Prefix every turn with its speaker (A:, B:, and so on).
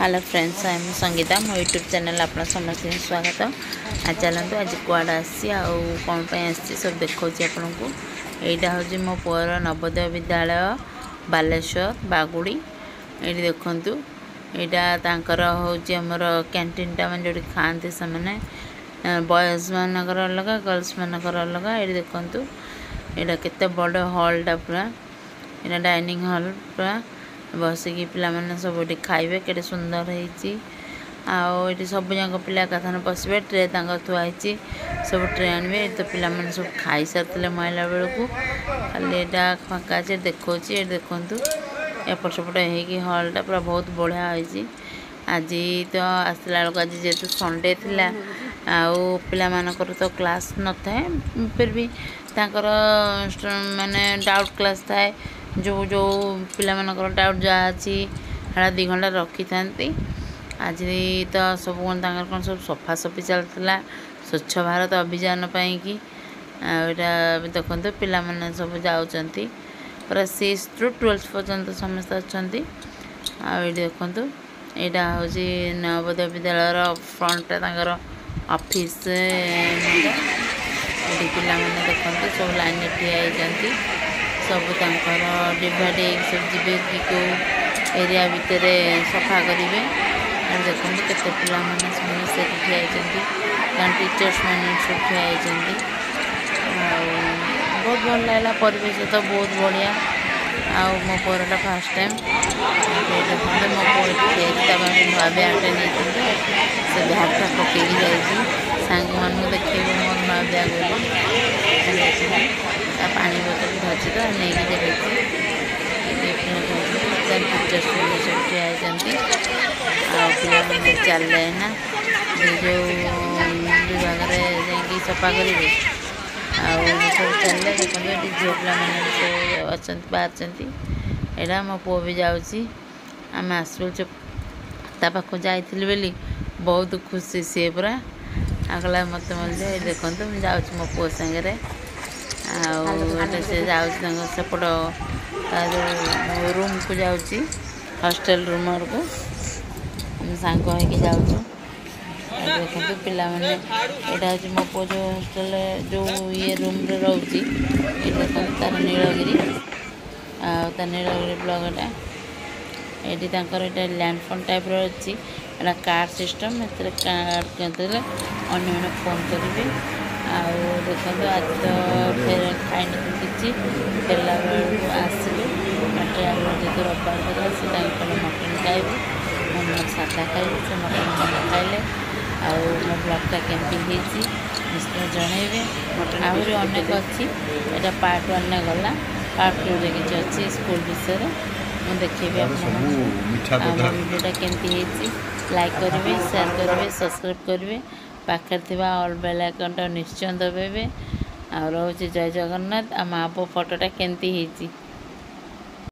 A: Hello friends, I am Sangeeta. ମୋ YouTube channel ଆପଣ ସମସ୍ତଙ୍କୁ ସ୍ୱାଗତ। ଆଉ ଚାଲନ୍ତୁ, ଆଜି କୁଆଡ଼େ ଆସିଛି ଆଉ କ'ଣ ପାଇଁ ଆସିଛି ସବୁ ଦେଖାଉଛି ଆପଣଙ୍କୁ। ଏଇଟା ହେଉଛି ମୋ ପୁଅର ନବୋଦୟ ବିଦ୍ୟାଳୟ, ବାଲେଶ୍ୱର ବାଗୁଡ଼ି। ଏଇଠି ଦେଖନ୍ତୁ, ଏଇଟା ତାଙ୍କର ହେଉଛି ଆମର କ୍ୟାଣ୍ଟିନ୍ଟା, ମାନେ ଯେଉଁଠି ଖାଆନ୍ତି ସେମାନେ। ବଏଜ୍ ମାନଙ୍କର ଅଲଗା, ଗର୍ଲସ ମାନଙ୍କର ଅଲଗା। ଏଇଠି ଦେଖନ୍ତୁ, ଏଇଟା କେତେ ବଡ଼ ହଲ୍ଟା ପୁରା। ଏଇଟା ଡାଇନିଂ ହଲ୍ ପୁରା। ବସିକି ପିଲାମାନେ ସବୁ ଏଠି ଖାଇବେ। କେତେ ସୁନ୍ଦର ହେଇଛି। ଆଉ ଏଠି ସବୁ ଯାକ ପିଲା ଏକାଥରେ ବସିବେ। ଟ୍ରେ ତାଙ୍କର ଥୁଆ ହେଇଛି, ସବୁ ଟ୍ରେ ଆଣିବେ। ଏଠି ତ ପିଲାମାନେ ସବୁ ଖାଇସାରିଥିଲେ ମୁଁ ଆଇଲା ବେଳକୁ। ଖାଲି ଏଇଟା ଫାଙ୍କା ଅଛି, ଦେଖାଉଛି। ଏଠି ଦେଖନ୍ତୁ, ଏପଟ ସେପଟ ହେଇକି ହଲ୍ଟା ପୁରା ବହୁତ ବଢ଼ିଆ ହେଇଛି। ଆଜି ତ ଆସିଲା ବେଳକୁ ଆଜି ଯେହେତୁ ସଣ୍ଡେ ଥିଲା ଆଉ ପିଲାମାନଙ୍କର ତ କ୍ଲାସ୍ ନଥାଏ, ଫିର୍ ବି ତାଙ୍କର ମାନେ ଡାଉଟ୍ କ୍ଲାସ୍ ଥାଏ। ଯେଉଁ ଯେଉଁ ପିଲାମାନଙ୍କର ଡାଉଟ୍ ଯାହା ଅଛି, ସେଟା 2 ଘଣ୍ଟା ରଖିଥାନ୍ତି। ଆଜି ତ ସବୁ କ'ଣ ତାଙ୍କର କ'ଣ ସବୁ ସଫାସଫି ଚାଲିଥିଲା ସ୍ୱଚ୍ଛ ଭାରତ ଅଭିଯାନ ପାଇଁକି। ଆଉ ଏଇଟା ଦେଖନ୍ତୁ, ପିଲାମାନେ ସବୁ ଯାଉଛନ୍ତି। ପୁରା 6ରୁ 12th ପର୍ଯ୍ୟନ୍ତ ସମସ୍ତେ ଅଛନ୍ତି। ଆଉ ଏଇଠି ଦେଖନ୍ତୁ, ଏଇଟା ହେଉଛି ନବୋଦୟ ବିଦ୍ୟାଳୟର ଫ୍ରଣ୍ଟଟା, ତାଙ୍କର ଅଫିସ୍। ଏଠି ପିଲାମାନେ ଦେଖନ୍ତୁ, ସବୁ ଲାଇନ୍ରେ ଠିଆ ହେଇଛନ୍ତି। ସବୁ ତାଙ୍କର ଡିଭାଇଡ଼ ହେଇକି ସବୁ ଯିବେ କି କେଉଁ ଏରିଆ ଭିତରେ ସଫା କରିବେ। ଆଉ ଦେଖନ୍ତୁ, କେତେ ପିଲାମାନେ ସମସ୍ତେ ଏଠି ଠିଆ ହେଇଛନ୍ତି। ତାଙ୍କ ଟିଚର୍ସ ମାନେ ସବୁ ଠିଆ ହେଇଛନ୍ତି। ଆଉ ବହୁତ ଭଲ ଲାଗିଲା, ପରିବେଶ ତ ବହୁତ ବଢ଼ିଆ। ଆଉ ମୋ ପୁଅରଟା ଫାର୍ଷ୍ଟ ଟାଇମ୍। ଦେଖନ୍ତୁ, ମୋ ପୁଅ ଏଠି ଠିଆ ହେଇଛି। ତା ପାଇଁ ନୂଆ ବ୍ୟାଗ୍ଟେ ନେଇଥିଲି, ସେ ବ୍ୟାଗ୍ଟା ପକେଇକି ଯାଇଛି। ସାଙ୍ଗମାନଙ୍କୁ ଦେଖେଇବ ମୋର ନୂଆ ବ୍ୟାଗ୍ ବୋଲି। ତା ପାଣି ବୋତଲ ଧରିଛି ତ ନେଇକି ଯାଇଛି। ତାର ଟିଚର୍ସ ମାନେ ସବୁ ଠିଆ ହେଇଛନ୍ତି। ଆଉ ପିଲାମାନେ ଚାଲିଲେ ନା ଯେଉଁ ବିଭାଗରେ ଯାଇକି ସଫା କରିବେ। ଆଉ ସବୁ ଚାଲିଲେ। ଦେଖନ୍ତୁ, ଏଠି ଝିଅ ପିଲାମାନେ ସବୁ ଅଛନ୍ତି, ବାହାରିଛନ୍ତି। ଏଇଟା ମୋ ପୁଅ ବି ଯାଉଛି। ଆମେ ଆସିଲୁ, ତା ପାଖକୁ ଯାଇଥିଲି ବୋଲି ବହୁତ ଖୁସି ସିଏ ପୁରା। ଆଉ କହିଲା ମୋତେ ମଧ୍ୟ। ଏଇ ଦେଖନ୍ତୁ, ମୁଁ ଯାଉଛି ମୋ ପୁଅ ସାଙ୍ଗରେ। ଆଉ ଏଇଟା ସେ ଯାଉଛି ତାଙ୍କ ସେପଟ ତା ଯେଉଁ ରୁମ୍କୁ ଯାଉଛି, ହଷ୍ଟେଲ ରୁମ୍ ଆଡ଼କୁ। ଆମେ ସାଙ୍ଗ ହେଇକି ଯାଉଛୁ। ଦେଖନ୍ତୁ ପିଲାମାନେ, ଏଇଟା ହେଉଛି ମୋ ପୁଅ ଯେଉଁ ହଷ୍ଟେଲରେ ଯେଉଁ ଇଏ ରୁମ୍ରେ ରହୁଛି। ଏଇଠି ଦେଖନ୍ତୁ, ତାର ନୀଳଗିରି ଆଉ ତା ନୀଳଗିରି ବ୍ଲକଟା। ଏଇଠି ତାଙ୍କର ଏଇଟା ଲ୍ୟାଣ୍ଡ ଫୋନ୍ ଟାଇପ୍ର ଅଛି। ଏଇଟା କାର୍ଡ଼ ସିଷ୍ଟମ୍, ଏଥିରେ କାର୍ଡ଼ ଦେଲେ ଅନ୍ୟମାନେ ଫୋନ୍ କରିବେ। ଆଉ ଦେଖନ୍ତୁ, ଆଜି ତ ଫେର ଖାଇନଥିଲୁ କିଛି। ଫେରିଲା ବେଳକୁ ଆସିଲୁ ବାଟରେ। ଆମର ଯେହେତୁ ରବିବାର ଥିଲା, ସେ ତାଙ୍କ କହିଲେ ମଟନ୍ ଖାଇବୁ, ମୁଁ ମୋର ସାଧା ଖାଇବି। ସେ ମଟନ୍ ଖାଇଲେ। ଆଉ ମୋ ବ୍ଲଗ୍ଟା କେମିତି ହେଇଛି ନିଶ୍ଚୟ ଜଣାଇବେ। ଆହୁରି ଅନେକ ଅଛି। ଏଇଟା ପାର୍ଟ 1ରେ ଗଲା, ପାର୍ଟ 2ରେ କିଛି ଅଛି ସ୍କୁଲ ବିଷୟରେ, ମୁଁ ଦେଖେଇବି ଆପଣମାନଙ୍କୁ। ଆଉ ମୋ ଭିଡ଼ିଓଟା କେମିତି ହେଇଛି ଲାଇକ୍ କରିବେ, ସେୟାର କରିବେ, ସବସ୍କ୍ରାଇବ୍ କରିବେ। ପାଖରେ ଥିବା ଅଲ୍ ବେଲ୍ ଆଇକନ୍ଟା ନିଶ୍ଚୟ ଦବାଇବେ। ଆଉ ରହୁଛି, ଜୟ ଜଗନ୍ନାଥ। ଆଉ ମା ପୁଅ ଫଟୋଟା କେମିତି ହେଇଛି?